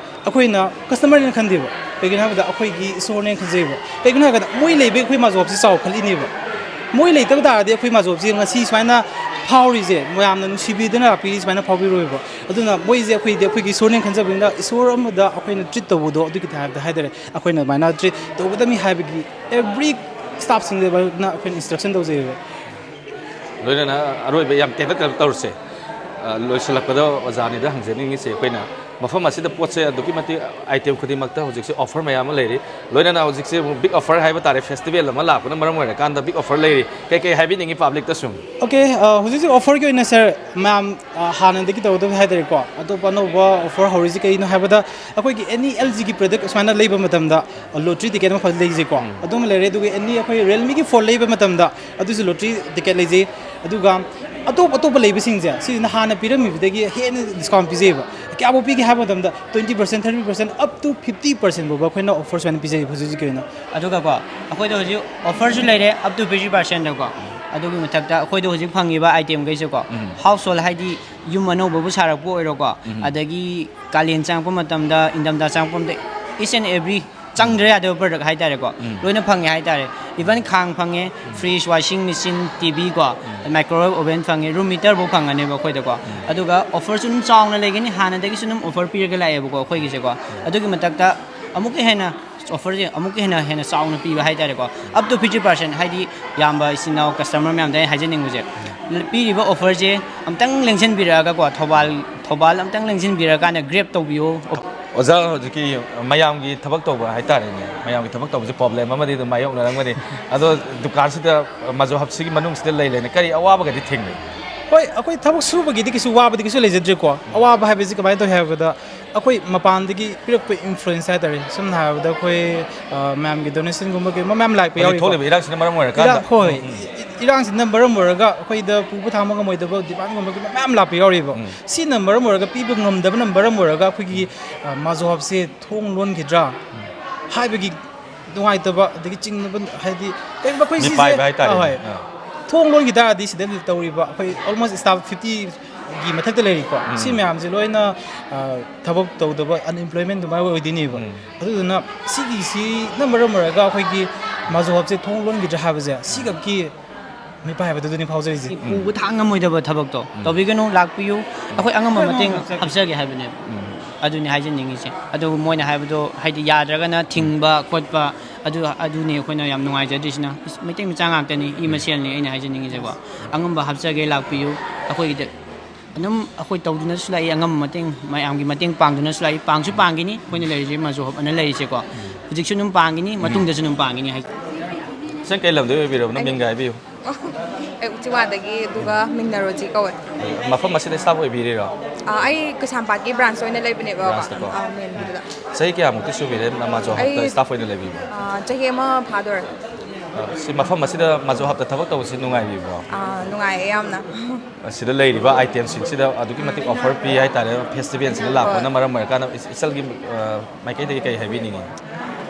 ꯑꯩꯈꯣꯏꯅ ꯀꯁꯇꯃꯔꯅꯦꯅ ꯈꯟꯗꯦꯕ꯫ ꯀꯩꯒꯤꯅꯣ ꯍꯥꯏꯕꯗ ꯑꯩꯈꯣꯏꯒꯤ ꯏꯁꯣꯔꯅꯦꯅ ꯈꯟꯖꯩꯕ꯫ ꯀꯩꯒꯤꯅꯣ ꯍꯥꯏꯕꯗ ꯃꯣꯏ ꯂꯩꯕꯩ ꯑꯩꯈꯣꯏ ꯃꯥꯖꯣꯞꯁꯤ ꯆꯥꯎꯈꯠꯂꯤꯅꯦꯕ꯫ ꯃꯣꯏ ꯂꯩꯇꯕ ꯇꯥꯔꯗꯤ ꯑꯩꯈꯣꯏ ꯃꯥꯖꯣꯞꯁꯤ ꯉꯁꯤ ꯁꯨꯃꯥꯏꯅ ꯐꯥꯎꯔꯤꯁꯦ, ꯃꯌꯥꯝꯅ ꯅꯨꯡꯁꯤꯕꯤꯗꯅ ꯂꯥꯛꯄꯤꯔꯤ ꯁꯨꯃꯥꯏꯅ ꯐꯥꯎꯕꯤꯔꯣꯏꯕ꯫ ꯑꯗꯨꯅ ꯃꯣꯏꯁꯦ ꯑꯩꯈꯣꯏꯗꯤ ꯑꯩꯈꯣꯏꯒꯤ ꯏꯁꯣꯔꯅꯦꯅ ꯈꯟꯖꯕꯅꯤꯅ, ꯏꯁꯣꯔ ꯑꯃꯗ ꯑꯩꯈꯣꯏꯅ ꯇ꯭ꯔꯤꯠ ꯇꯧꯕꯗꯣ ꯑꯗꯨꯒꯤ ꯇꯥꯏꯞꯇ ꯍꯥꯏꯇꯥꯔꯦ, ꯑꯩꯈꯣꯏꯅ ꯑꯗꯨꯃꯥꯏꯅ ꯇ꯭ꯔꯤꯠ ꯇꯧꯒꯗꯕꯅꯤ ꯍꯥꯏꯕꯒꯤ ꯑꯦꯕ꯭ꯔꯤ ꯁ꯭ꯇꯥꯐꯁꯤꯡꯗ ꯑꯩꯈꯣꯏꯅ ꯏꯟꯁꯇ꯭ꯔꯛꯁꯟ ꯇꯧꯖꯩꯕ꯫ ꯂꯣꯏꯅꯅ ꯑꯔꯣꯏꯕ ꯌꯥꯝ ꯇꯦꯟꯇꯛꯅ ꯇꯧꯔꯁꯦ꯫ ꯑ, ꯂꯣꯏꯁꯤꯜꯂꯛꯄꯗ ꯑꯣꯖꯥꯅꯤꯗ ꯍꯪꯖꯅꯤꯡꯉꯤꯁꯦ, ꯑꯩꯈꯣꯏꯅ ꯃꯐꯝ ꯑꯁꯤꯗ ꯄꯣꯠꯁꯦ ꯑꯗꯨꯛꯀꯤ ꯃꯇꯤꯛ, ꯑꯥꯏꯇꯦꯝ ꯈꯨꯗꯤꯡꯃꯛꯇ ꯍꯧꯖꯤꯛꯁꯦ ꯑꯣꯐꯔ ꯃꯌꯥꯝ ꯑꯃ ꯂꯩꯔꯤ꯫ ꯂꯣꯏꯅꯅ ꯍꯧꯖꯤꯛꯁꯦ ꯑꯃꯨꯛ ꯕꯤꯛ ꯑꯣꯐꯔ ꯍꯥꯏꯕ ꯇꯥꯔꯦ, ꯐꯦꯁꯇꯤꯚꯦꯜ ꯑꯃ ꯂꯥꯛꯄꯅ ꯃꯔꯝ ꯑꯣꯏꯔꯀꯥꯟꯗ ꯕꯤꯛ ꯑꯣꯐꯔ ꯂꯩꯔꯤ꯫ ꯀꯩ ꯀꯩ ꯍꯥꯏꯕꯤꯅꯤꯡꯉꯤ ꯄꯥꯕ꯭ꯂꯤꯛꯇ ꯁꯨꯝ? ꯑꯣꯀꯦ, ꯑ, ꯍꯧꯖꯤꯛ ꯍꯧꯖꯤꯛ ꯑꯣꯐꯔꯒꯤ ꯑꯣꯏꯅ ꯁꯥꯔ, ꯃꯌꯥꯝ, ꯑ, ꯍꯥꯟꯅꯗꯒꯤ ꯇꯧꯒꯗꯕ ꯍꯥꯏ ꯇꯥꯔꯦꯀꯣ, ꯑꯇꯣꯞꯄ ꯑꯅꯧꯕ ꯑꯣꯐꯔ ꯍꯧꯔꯤꯁꯤ ꯀꯩꯅꯣ ꯍꯥꯏꯕꯗ, ꯑꯩꯈꯣꯏꯒꯤ ꯑꯦꯅꯤ ꯑꯦꯜ ꯖꯤꯒꯤ ꯄ꯭ꯔꯗꯛ ꯁꯨꯃꯥꯏꯅ ꯂꯩꯕ ꯃꯇꯝꯗ ꯂꯣꯇ꯭ꯔꯤ ꯇꯤꯀꯦꯠ ꯑꯃꯈꯛ ꯂꯩꯖꯩꯀꯣ꯫ ꯑꯗꯨꯃ ꯂꯩꯔꯦ, ꯑꯗꯨꯒ ꯑꯦꯅꯤ ꯑꯩꯈꯣꯏ ꯔꯤꯌꯦꯜꯃꯤꯒꯤ ꯐꯣꯟ ꯂꯩꯕ ꯃꯇꯝꯗ ꯑꯗꯨꯁꯨ ꯂꯣꯇ꯭ꯔꯤ ꯇꯤꯀꯦꯠ ꯂꯩꯖꯩ꯫ ꯑꯗꯨꯒ ꯑꯇꯣꯞ ꯑꯇꯣꯞꯄ ꯂꯩꯕꯁꯤꯡꯁꯦ ꯁꯤꯁꯤꯅ ꯍꯥꯟꯅ ꯄꯤꯔꯝꯃꯤꯕꯗꯒꯤ ꯍꯦꯟꯅ ꯗꯤꯁꯀꯥꯎꯟ ꯄꯤꯖꯩꯕ꯫ ꯀꯌꯥꯐꯥꯎ ꯄꯤꯒꯦ ꯍꯥꯏꯕ ꯃꯇꯝꯗ twenty percent, thirty percent, up to fifty percent ꯐꯥꯎꯕ ꯑꯩꯈꯣꯏꯅ ꯑꯣꯐꯔ ꯁꯨꯃꯥꯏꯅ ꯄꯤꯖꯩ ꯍꯧꯖꯤꯛ ꯍꯧꯖꯤꯛꯀꯤ ꯑꯣꯏꯅ꯫ ꯑꯗꯨꯒꯀꯣ, ꯑꯩꯈꯣꯏꯗ ꯍꯧꯖꯤꯛ ꯑꯣꯐꯔꯁꯨ ꯂꯩꯔꯦ, up to fifty percent ꯀꯣ꯫ ꯑꯗꯨꯒꯤ ꯃꯊꯛꯇ ꯑꯩꯈꯣꯏꯗ ꯍꯧꯖꯤꯛ ꯐꯪꯉꯤꯕ ꯑꯥꯏꯇꯦꯝꯈꯩꯁꯦꯀꯣ, ꯍꯥꯎꯁ ꯍꯣꯜ ꯍꯥꯏꯗꯤ ꯌꯨꯝ ꯑꯅꯧꯕꯕꯨ ꯁꯥꯔꯛꯄ ꯑꯣꯏꯔꯣꯀꯣ, ꯑꯗꯒꯤ ꯀꯥꯂꯦꯟ ꯆꯪꯉꯛꯄ ꯃꯇꯝꯗ, ꯏꯪꯊꯝꯊꯥ ꯆꯪꯉꯛꯄ ꯃꯇꯝꯗ, each and every ꯆꯪꯗ꯭ꯔ ꯌꯥꯗꯕ ꯄ꯭ꯔꯗꯛ ꯍꯥꯏꯇꯥꯔꯦꯀꯣ, ꯂꯣꯏꯅ ꯐꯪꯉꯦ ꯍꯥꯏꯇꯥꯔꯦ꯫ Even ꯈꯥꯡ ꯐꯪꯉꯦ, fridge, washing machine, T V ꯀꯣ, microwave oven ꯐꯪꯉꯦ, room meter ꯐꯥꯎ ꯐꯪꯒꯅꯦꯕ ꯑꯩꯈꯣꯏꯗꯀꯣ꯫ ꯑꯗꯨꯒ offerꯁꯨ ꯑꯗꯨꯝ ꯆꯥꯎꯅ ꯂꯩꯒꯅꯤ, ꯍꯥꯟꯅꯗꯒꯤꯁꯨ ꯑꯗꯨꯝ offer ꯄꯤꯔꯒ ꯂꯥꯛꯑꯦꯕꯀꯣ ꯑꯩꯈꯣꯏꯒꯤꯁꯦꯀꯣ꯫ ꯑꯗꯨꯒꯤ ꯃꯊꯛꯇ ꯑꯃꯨꯛꯀ ꯍꯦꯟꯅ offerꯁꯦ ꯑꯃꯨꯛꯀ ꯍꯦꯟꯅ ꯍꯦꯟꯅ ꯆꯥꯎꯅ ꯄꯤꯕ ꯍꯥꯏꯇꯥꯔꯦꯀꯣ, up to fifty percent, ꯍꯥꯏꯗꯤ ꯏꯌꯥꯝꯕ ꯏꯆꯤꯟ ꯏꯅꯥꯎ customer ꯃꯌꯥꯝꯗ ꯑꯩ ꯍꯥꯏꯖꯅꯤꯡꯕꯁꯦ, ꯄꯤꯔꯤꯕ offerꯁꯦ ꯑꯝꯇꯪ ꯂꯦꯡꯁꯤꯟꯕꯤꯔꯛꯑꯒꯀꯣ, ꯊꯧꯕꯥꯜ ꯊꯧꯕꯥꯜ ꯑꯝꯇꯪ ꯂꯦꯡꯁꯤꯟꯕꯤꯔꯀꯥꯟꯗ grab ꯇꯧꯕꯤꯌꯣ꯫ ꯑꯣꯖꯥ ꯍꯧꯖꯤꯛꯀꯤ ꯃꯌꯥꯝꯒꯤ ꯊꯕꯛ ꯇꯧꯕ ꯍꯥꯏꯇꯥꯔꯦꯅꯦ, ꯃꯌꯥꯝꯒꯤ ꯊꯕꯛ ꯇꯧꯕꯁꯦ problem ꯑꯃꯗꯤ ꯑꯗꯨꯝ ꯃꯥꯌꯣꯛꯅꯔꯝꯒꯅꯤ꯫ ꯑꯗꯣ ꯗꯨꯀꯥꯟꯁꯤꯗ, ꯃꯥꯖꯣ ꯍꯕꯁꯤꯒꯤ ꯃꯅꯨꯡꯁꯤꯗ ꯂꯩ ꯂꯩꯅ ꯀꯔꯤ ꯑꯋꯥꯕꯒꯗꯤ ꯊꯦꯡꯅꯩ? ꯍꯣꯏ, ꯑꯩꯈꯣꯏ ꯊꯕꯛ ꯁꯨꯕꯒꯤꯗꯤ ꯀꯩꯁꯨ ꯋꯥꯕꯗꯤ ꯀꯩꯁꯨ ꯂꯩꯖꯗ꯭ꯔꯦꯀꯣ꯫ ꯑꯋꯥꯕ ꯍꯥꯏꯕꯁꯤ ꯀꯃꯥꯏꯅ ꯇꯧꯏ ꯍꯥꯏꯕꯗ, ꯑꯩꯈꯣꯏ ꯃꯄꯥꯟꯗꯒꯤ ꯄꯤꯔꯛꯄ influence ꯍꯥꯏꯇꯥꯔꯦ, ꯁꯝꯅ ꯍꯥꯏꯔꯕꯗ ꯑꯩꯈꯣꯏ ꯑ, ꯃꯌꯥꯝꯒꯤ donationꯒꯨꯝꯕ ꯀꯩꯒꯨꯝꯕ ꯃꯌꯥꯝ ꯂꯥꯛꯄ ꯍꯧꯖꯤꯛ ꯌꯥꯎꯔꯤꯀꯣ꯫ ꯊꯣꯛꯂꯤꯕ ꯏꯔꯥꯡꯁꯤꯅ ꯃꯔꯝ ꯑꯣꯏꯔꯀꯥꯟꯗ ꯏꯔꯥꯡ, ꯍꯣꯏ, ꯏꯔꯥꯡꯁꯤꯅ ꯃꯔꯝ ꯑꯣꯏꯔꯒ ꯑꯩꯈꯣꯏꯗ ꯄꯨꯕ ꯊꯥꯡꯕ ꯉꯝꯃꯣꯏꯗꯕ demandꯒꯨꯝꯕ ꯀꯩꯒꯨꯝꯕ ꯃꯌꯥꯝ ꯂꯥꯛꯄ ꯌꯥꯎꯔꯤꯕ꯫ ꯁꯤꯅ ꯃꯔꯝ ꯑꯣꯏꯔꯒ ꯄꯤꯕ ꯉꯝꯗꯕꯅ ꯃꯔꯝ ꯑꯣꯏꯔꯒ ꯑꯩꯈꯣꯏꯒꯤ ꯑ, ꯃꯥꯖꯣ ꯍꯕꯁꯦ ꯊꯣꯡ ꯂꯣꯟꯈꯤꯗ꯭ꯔꯥ ꯍꯥꯏꯕꯒꯤ ꯅꯨꯡꯉꯥꯏꯇꯕ, ꯑꯗꯒꯤ ꯆꯤꯡꯅꯕ, ꯍꯥꯏꯗꯤ ꯀꯩꯒꯨꯝꯕ ꯑꯩꯈꯣꯏ ꯁꯤꯁꯦ, ꯃꯤꯄꯥꯏꯕ ꯍꯥꯏꯇꯥꯔꯦꯅꯦ꯫ ꯑꯍꯣꯏ, ꯑꯥ꯫ ꯊꯣꯡ ꯂꯣꯟꯈꯤ ꯇꯥꯔꯗꯤ ꯁꯤꯗ ꯇꯧꯔꯤꯕ ꯑꯩꯈꯣꯏ almost staff fiftyꯒꯤ ꯃꯊꯛꯇ ꯂꯩꯔꯤꯀꯣ꯫ ꯁꯤ ꯃꯌꯥꯝꯁꯦ ꯂꯣꯏꯅ ꯑ, ꯊꯕꯛ ꯇꯧꯗꯕ, unemployment ꯑꯗꯨꯃꯥꯏꯅ ꯑꯣꯏꯗꯣꯏꯅꯦꯕ꯫ ꯑꯗꯨꯗꯨꯅ ꯁꯤꯒꯤꯁꯤꯅ ꯃꯔꯝ ꯑꯣꯏꯔꯒ ꯑꯩꯈꯣꯏꯒꯤ ꯃꯥꯖꯣ ꯍꯕꯁꯦ ꯊꯣꯡ ꯂꯣꯟꯈꯤꯗ꯭ꯔꯥ ꯍꯥꯏꯕꯁꯦ, ꯁꯤꯈꯛꯀꯤ ꯃꯤꯄꯥꯏꯕꯗꯨꯗꯅꯤ ꯐꯥꯎꯖꯔꯤꯁꯦ꯫ ꯄꯨꯕ ꯊꯥꯡ ꯉꯝꯃꯣꯏꯗꯕ ꯊꯕꯛꯇꯣ ꯇꯧꯕꯤꯒꯅꯨ, ꯂꯥꯛꯄꯤꯌꯨ, ꯑꯩꯈꯣꯏ ꯑꯉꯝꯕ ꯃꯇꯦꯡ ꯍꯥꯞꯆꯒꯦ ꯍꯥꯏꯕꯅꯦꯕ꯫ ꯑꯗꯨꯅꯤ ꯍꯥꯏꯖꯅꯤꯡꯉꯤꯁꯦ꯫ ꯑꯗꯨ ꯃꯣꯏꯅ ꯍꯥꯏꯕꯗꯣ ꯍꯥꯏꯗꯤ ꯌꯥꯗ꯭ꯔꯒꯅ ꯊꯤꯡꯕ ꯈꯣꯠꯄ, ꯑꯗꯨ ꯑꯗꯨꯅꯤ ꯑꯩꯈꯣꯏꯅ ꯌꯥꯝ ꯅꯨꯡꯉꯥꯏꯖꯗ꯭ꯔꯤꯁꯤꯅ꯫ ꯃꯩꯇꯩ ꯃꯆꯥ ꯉꯥꯛꯇꯅꯤ, ꯏ ꯃꯁꯦꯜꯅꯤ, ꯑꯩꯅ ꯍꯥꯏꯖꯅꯤꯡꯉꯤꯁꯦꯀꯣ꯫ ꯑꯉꯝꯕ ꯍꯥꯞꯆꯒꯦ, ꯂꯥꯛꯄꯤꯌꯨ꯫ ꯑꯩꯈꯣꯏꯒꯤꯗ ꯑꯗꯨꯝ ꯑꯩꯈꯣꯏ ꯇꯧꯗꯨꯅꯁꯨ ꯂꯥꯛꯏ, ꯑꯉꯝꯕ ꯃꯇꯦꯡ, ꯃꯌꯥꯝꯒꯤ ꯃꯇꯦꯡ ꯄꯥꯡꯗꯨꯅꯁꯨ ꯂꯥꯛꯏ, ꯄꯥꯡꯁꯨ ꯄꯥꯡꯒꯅꯤ꯫ ꯑꯩꯈꯣꯏꯅ ꯂꯩꯔꯤꯁꯦ ꯃꯥꯖꯣ ꯍꯕ ꯑꯅ ꯂꯩꯔꯤꯁꯦꯀꯣ, ꯍꯧꯖꯤꯛꯁꯨ ꯑꯗꯨꯝ ꯄꯥꯡꯒꯅꯤ, ꯃꯇꯨꯡꯗꯁꯨ ꯑꯗꯨꯝ ꯄꯥꯡꯒꯅꯤ ꯍꯥꯏ꯫ ꯁꯤꯁꯇꯔ ꯀꯩ ꯂꯝꯗꯒꯤ ꯑꯣꯏꯕꯤꯔꯕꯅꯣ? ꯃꯤꯡꯒ ꯍꯥꯏꯕꯤꯌꯨ꯫ ꯑꯩ ꯎꯆꯤꯋꯥꯗꯒꯤ, ꯑꯗꯨꯒ ꯃꯤꯡꯅ ꯔꯣꯖꯤ ꯀꯧꯋꯦ꯫ ꯃꯐꯝ ꯑꯁꯤꯗ staff ꯑꯣꯏꯕꯤꯔꯤꯔꯣ? ꯑꯥ, ꯑꯩ ꯀꯩꯁꯥꯝꯄꯥꯠꯀꯤ branch ꯑꯣꯏꯅ ꯂꯩꯕꯅꯦꯕ, Branchꯇꯀꯣ? ꯑꯥ, mainꯒꯤꯗꯨꯗ꯫ ꯆꯍꯤ ꯀꯌꯥꯃꯨꯛꯇꯤ ꯁꯨꯕꯤꯔꯦ ꯃꯥꯖꯣ ꯍꯕꯇ ꯑꯩ, staff ꯑꯣꯏꯅ ꯂꯩꯕꯤꯕ? ꯑꯥ, ꯆꯍꯤ ꯑꯃ ꯐꯥꯗꯣꯔꯦ꯫ ꯁꯤ ꯃꯐꯝ ꯑꯁꯤꯗ ꯃꯥꯖꯣ ꯍꯕꯇ ꯊꯕꯛ ꯇꯧꯕꯁꯤ ꯅꯨꯡꯉꯥꯏꯕꯤꯕ꯭ꯔꯣ? ꯑꯥ, ꯅꯨꯡꯉꯥꯏꯌꯦ ꯌꯥꯝꯅ꯫ ꯁꯤꯗ ꯂꯩꯔꯤꯕ itemꯁꯤꯡꯁꯤꯗ ꯑꯗꯨꯛꯀꯤ ꯃꯇꯤꯛ offer ꯄꯤ ꯍꯥꯏꯇꯥꯔꯦ, festivalꯁꯤꯗ ꯂꯥꯛꯄꯅ ꯃꯔꯝ ꯑꯣꯏꯔꯀꯥꯟꯗ꯫ ꯏꯆꯜꯒꯤ ꯑ, ꯃꯥꯏꯀꯩꯗꯒꯤ ꯀꯩ ꯍꯥꯏꯕꯤꯅꯤꯡꯉꯤ?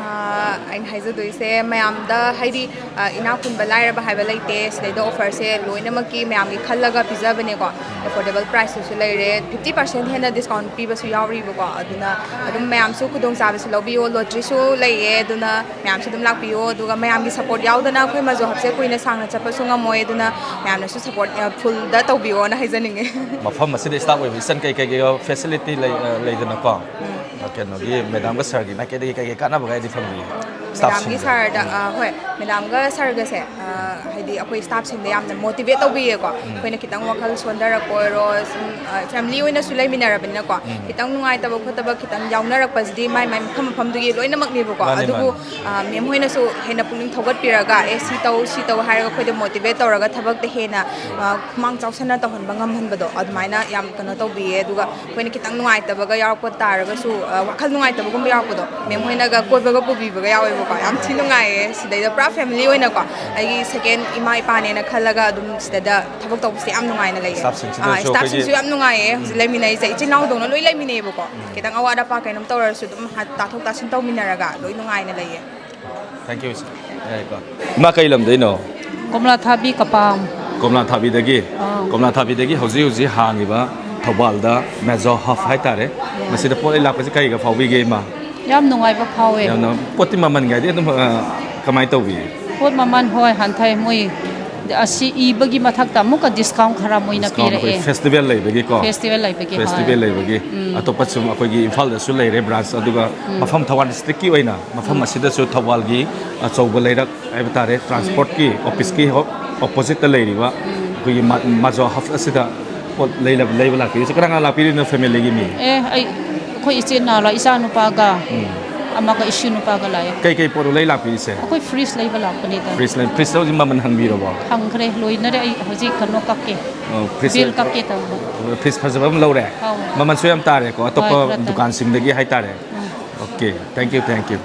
ꯑꯥ, ꯑꯩꯅ ꯍꯥꯏꯖꯗꯣꯏꯁꯦ ꯃꯌꯥꯝꯗ, ꯍꯥꯏꯗꯤ, ꯑ, ꯏꯅꯥꯛ ꯈꯨꯟꯕ ꯂꯥꯏꯔꯕ ꯍꯥꯏꯕ ꯂꯩꯇꯦ꯫ ꯁꯤꯗꯩꯗ offerꯁꯦ ꯂꯣꯏꯅꯃꯛꯀꯤ ꯃꯌꯥꯝꯒꯤ ꯈꯜꯂꯒ ꯄꯤꯖꯕꯅꯦꯀꯣ꯫ Affordable priceꯇꯁꯨ ꯂꯩꯔꯦ, fifty percent ꯍꯦꯟꯅ discount ꯄꯤꯕꯁꯨ ꯌꯥꯎꯔꯤꯕꯀꯣ꯫ ꯑꯗꯨꯅ ꯑꯗꯨꯝ ꯃꯌꯥꯝꯁꯨ ꯈꯨꯗꯣꯡꯆꯥꯕꯁꯨ ꯂꯧꯕꯤꯌꯣ꯫ Lotteryꯁꯨ ꯂꯩꯌꯦ, ꯑꯗꯨꯅ ꯃꯌꯥꯝꯁꯨ ꯑꯗꯨꯝ ꯂꯥꯛꯄꯤꯌꯣ꯫ ꯑꯗꯨꯒ ꯃꯌꯥꯝꯒꯤ support ꯌꯥꯎꯗꯅ ꯑꯩꯈꯣꯏ ꯃꯖꯣ ꯍꯕꯁꯦ ꯀꯨꯏꯅ ꯁꯥꯡꯅ ꯆꯠꯄꯁꯨ ꯉꯝꯃꯣꯏ꯫ ꯑꯗꯨꯅ ꯃꯌꯥꯝꯅꯁꯨ support, ꯑ, fullꯗ ꯇꯧꯕꯤꯌꯣꯅ ꯍꯥꯏꯖꯅꯤꯡꯉꯦ꯫ ꯃꯐꯝ ꯑꯁꯤꯗ staff ꯑꯣꯏꯕ ꯏꯆꯟ ꯀꯩ ꯀꯩ facility ꯂꯩ, ꯑ, ꯂꯩꯗꯅꯀꯣ? ꯎꯝ꯫ ꯑ, ꯀꯩꯅꯣꯒꯤ madamꯒ sirꯒꯤ ꯃꯥꯏꯀꯩꯗꯒꯤ ꯀꯩ ꯀꯩ ꯀꯥꯟꯅꯕꯒꯗꯤ ꯐꯪꯕꯤ? Madamꯒꯤ staffꯁꯤꯡꯗ? Sirꯗ, ꯎꯝ꯫ ꯑ, ꯍꯣꯏ, madamꯒ sirꯒꯁꯦ, ꯑ, ꯍꯥꯏꯗꯤ ꯑꯩꯈꯣꯏ staffꯁꯤꯡꯗ ꯌꯥꯝꯅ motivate ꯇꯧꯕꯤꯌꯦꯀꯣ꯫ ꯎꯝ꯫ ꯑꯩꯈꯣꯏꯅ ꯈꯤꯇꯪ ꯋꯥꯈꯜ ꯁꯣꯟꯊꯔꯛꯄ ꯑꯣꯏꯔꯣ, ꯁꯨꯝ, ꯑ, family ꯑꯣꯏꯅꯁꯨ ꯂꯩꯃꯤꯟꯅꯔꯕꯅꯤꯅꯀꯣ꯫ ꯎꯝ꯫ ꯈꯤꯇꯪ ꯅꯨꯡꯉꯥꯏꯇꯕ ꯈꯣꯠꯇꯕ ꯈꯤꯇꯪ ꯌꯥꯎꯅꯔꯛꯄꯁꯤꯗꯤ ꯃꯥꯏ ꯃꯥꯏ ꯃꯐꯝ ꯃꯐꯝꯗꯨꯒꯤ ꯂꯣꯏꯅꯃꯛꯅꯦꯕꯀꯣ꯫ ꯃꯥꯅꯤ, ꯑꯗꯨꯕꯨ, ꯃꯥꯅꯤ꯫ ꯑ, ma'am ꯍꯣꯏꯅꯁꯨ ꯍꯦꯟꯅ ꯄꯨꯛꯅꯤꯡ ꯊꯧꯒꯠꯄꯤꯔꯒ, "ꯑꯦ, ꯁꯤ ꯇꯧ, ꯁꯤ ꯇꯧ" ꯍꯥꯏꯔꯒ ꯑꯩꯈꯣꯏꯗ motivate ꯇꯧꯔꯒ ꯊꯕꯛꯇ ꯍꯦꯟꯅ, ꯑ, ꯈꯨꯃꯥꯡ ꯆꯥꯎꯁꯟꯅ ꯇꯧꯍꯟꯕ ꯉꯝꯍꯟꯕꯗꯣ ꯑꯗꯨꯃꯥꯏꯅ ꯌꯥꯝ ꯀꯩꯅꯣ ꯇꯧꯕꯤꯌꯦ꯫ ꯑꯗꯨꯒ ꯑꯩꯈꯣꯏꯅ ꯈꯤꯇꯪ ꯅꯨꯡꯉꯥꯏꯇꯕꯒ ꯌꯥꯎꯔꯛꯄ ꯇꯥꯔꯒꯁꯨ, ꯑ, ꯋꯥꯈꯜ ꯅꯨꯡꯉꯥꯏꯇꯕꯒꯨꯝꯕ ꯌꯥꯎꯔꯛꯄꯗꯣ, ma'am ꯍꯣꯏꯅꯒ ꯀꯣꯏꯕꯒ ꯄꯨꯕꯤꯕꯒ ꯌꯥꯎꯋꯦꯕꯀꯣ꯫ ꯌꯥꯝ ꯊꯤ ꯅꯨꯡꯉꯥꯏꯌꯦ꯫ ꯁꯤꯗꯩꯗ ꯄꯨꯔꯥ family ꯑꯣꯏꯅꯀꯣ, ꯑꯩꯒꯤ second ꯏꯃꯥ ꯏꯄꯥꯅꯦꯅ ꯈꯜꯂꯒ ꯑꯗꯨꯝ ꯁꯤꯗꯩꯗ ꯊꯕꯛ ꯇꯧꯕꯁꯦ ꯌꯥꯝ ꯅꯨꯡꯉꯥꯏꯅ ꯂꯩꯌꯦ꯫ Staffꯁꯤꯡꯁꯤꯅꯁꯨ ꯑꯥ, staffꯁꯤꯡꯁꯨ ꯑꯩꯈꯣꯏꯒꯤ ꯌꯥꯝ ꯅꯨꯡꯉꯥꯏꯌꯦ꯫ ꯍꯧꯖꯤꯛ ꯂꯩꯃꯤꯟꯅꯔꯤꯁꯦ ꯏꯆꯤꯟ ꯏꯅꯥꯎꯗꯧꯅ ꯂꯣꯏ ꯂꯩꯃꯤꯟꯅꯩꯌꯦꯕꯀꯣ꯫ ꯎꯝ꯫ ꯈꯤꯇꯪ ꯑꯋꯥꯠ ꯑꯄꯥ ꯀꯩꯅꯣꯝ ꯇꯧꯔꯁꯨ ꯑꯗꯨꯝ ꯍꯥ-, ꯇꯥꯊꯣꯛ ꯇꯥꯁꯤꯟ ꯇꯧꯃꯤꯟꯅꯔꯒ ꯂꯣꯏ ꯅꯨꯡꯉꯥꯏꯅ ꯂꯩꯌꯦ꯫ Thank you, sir. ꯌꯥꯏꯀꯣ꯫ ꯏꯃꯥ, ꯀꯩ ꯂꯝꯗꯩꯅꯣ? ꯀꯣꯝꯂꯥꯊꯥꯕꯤ ꯀꯄꯥꯝ꯫ ꯀꯣꯝꯂꯥꯊꯥꯕꯤꯗꯒꯤ? ꯑꯥ꯫ ꯀꯣꯝꯂꯥꯊꯥꯕꯤꯗꯒꯤ ꯍꯧꯖꯤꯛ ꯍꯧꯖꯤꯛ ꯍꯥꯡꯉꯤꯕ ꯊꯧꯕꯥꯜꯗ ꯃꯦꯖꯣ ꯍꯕ ꯍꯥꯏꯇꯥꯔꯦ꯫ ꯎꯝ꯫ ꯃꯁꯤꯗ ꯄꯣꯠ ꯂꯩ ꯂꯥꯛꯄꯁꯤ ꯀꯩꯒ ꯐꯥꯎꯕꯤꯒꯦ, ꯏꯃꯥ? ꯌꯥꯝ ꯅꯨꯡꯉꯥꯏꯕ ꯐꯥꯎꯋꯦ꯫ ꯌꯥꯝꯅ, ꯄꯣꯠꯇꯤ ꯃꯃꯜꯒꯗꯤ ꯑꯗꯨꯝ, ꯑ, ꯀꯃꯥꯏꯅ ꯇꯧꯕꯤ? ꯄꯣꯠ ꯃꯃꯜ, ꯍꯣꯏ, ꯍꯟꯊꯩ꯫ ꯃꯣꯏ ꯑꯁꯤ ꯏꯕꯒꯤ ꯃꯊꯛꯇ ꯑꯃꯨꯛꯀ discount ꯈꯔ ꯃꯣꯏꯅ discount ꯑꯩꯈꯣꯏ ꯄꯤꯔꯛꯑꯦ꯫ Festival ꯂꯩꯕꯒꯤꯀꯣ? Festival ꯂꯩꯕꯒꯤ, ꯍꯣꯏ꯫ Festival ꯂꯩꯕꯒꯤ꯫ ꯎꯝ꯫ ꯑꯇꯣꯞꯄ ꯁꯨꯝ ꯑꯩꯈꯣꯏꯒꯤ ꯏꯝꯐꯥꯜꯗꯁꯨ ꯂꯩꯔꯦ branch, ꯑꯗꯨꯒ ꯎꯝ꯫ ꯃꯐꯝ ꯊꯧꯕꯥꯜ districtꯀꯤ ꯑꯣꯏꯅ ꯃꯐꯝ ꯎꯝ꯫ ꯑꯁꯤꯗꯁꯨ ꯊꯧꯕꯥꯜꯒꯤ ꯑꯆꯧꯕ ꯂꯩꯔꯛ ꯍꯥꯏꯕ ꯇꯥꯔꯦ, transportꯀꯤ officeꯀꯤ ꯍꯣ-, oppositeꯇ ꯂꯩꯔꯤꯕ ꯎꯝ꯫ ꯑꯩꯈꯣꯏꯒꯤ ꯃꯥ-, ꯃꯥꯖꯣ ꯍꯕ ꯑꯁꯤꯗ ꯄꯣꯠ ꯂꯩꯅꯕ, ꯂꯩꯕ ꯂꯥꯛꯄꯤꯔꯤꯁꯦ ꯀꯅꯥ ꯀꯅꯥ ꯂꯥꯛꯄꯤꯔꯤꯅꯣ familyꯒꯤ ꯃꯤ? ꯑꯦ, ꯑꯩ, ꯑꯩꯈꯣꯏ ꯏꯆꯤꯟ ꯏꯅꯥꯎ ꯂꯥꯛ-, ꯏꯆꯥ ꯅꯨꯄꯥꯒ ꯎꯝ꯫ ꯑꯃꯒ ꯏꯁꯨ ꯅꯨꯄꯥꯒ ꯂꯥꯛꯑꯦ꯫ ꯀꯩ ꯀꯩ ꯄꯣꯠꯅꯣ ꯂꯩ ꯂꯥꯛꯄꯤꯔꯤꯁꯦ? ꯑꯩꯈꯣꯏ fridge ꯂꯩꯕ ꯂꯥꯛꯄꯅꯤꯗ꯫ Fridge ꯂꯩ-, fridgeꯇ ꯍꯧꯖꯤꯛ ꯃꯃꯜ ꯍꯪꯕꯤꯔꯕꯣ? ꯍꯪꯈ꯭ꯔꯦ, ꯂꯣꯏꯅꯔꯦ꯫ ꯑꯩ ꯍꯧꯖꯤꯛ ꯀꯩꯅꯣ ꯀꯛꯀꯦ꯫ ꯑꯣ, fridge bill ꯂꯩ-, ꯀꯛꯀꯦ ꯇꯧꯕ꯫ Fridge ꯐꯖꯕ ꯑꯃ ꯂꯧꯔꯦ? ꯑꯧ꯫ ꯃꯃꯜꯁꯨ ꯌꯥꯝ ꯇꯥꯔꯦꯀꯣ, ꯍꯣꯏ, ꯑꯇꯣꯞꯄ ꯈꯔ ꯇꯥꯔꯦ꯫ ꯗꯨꯀꯥꯟꯁꯤꯡꯗꯒꯤ ꯍꯥꯏꯇꯥꯔꯦ? ꯎꯝ꯫ Okay, thank you, thank you꯫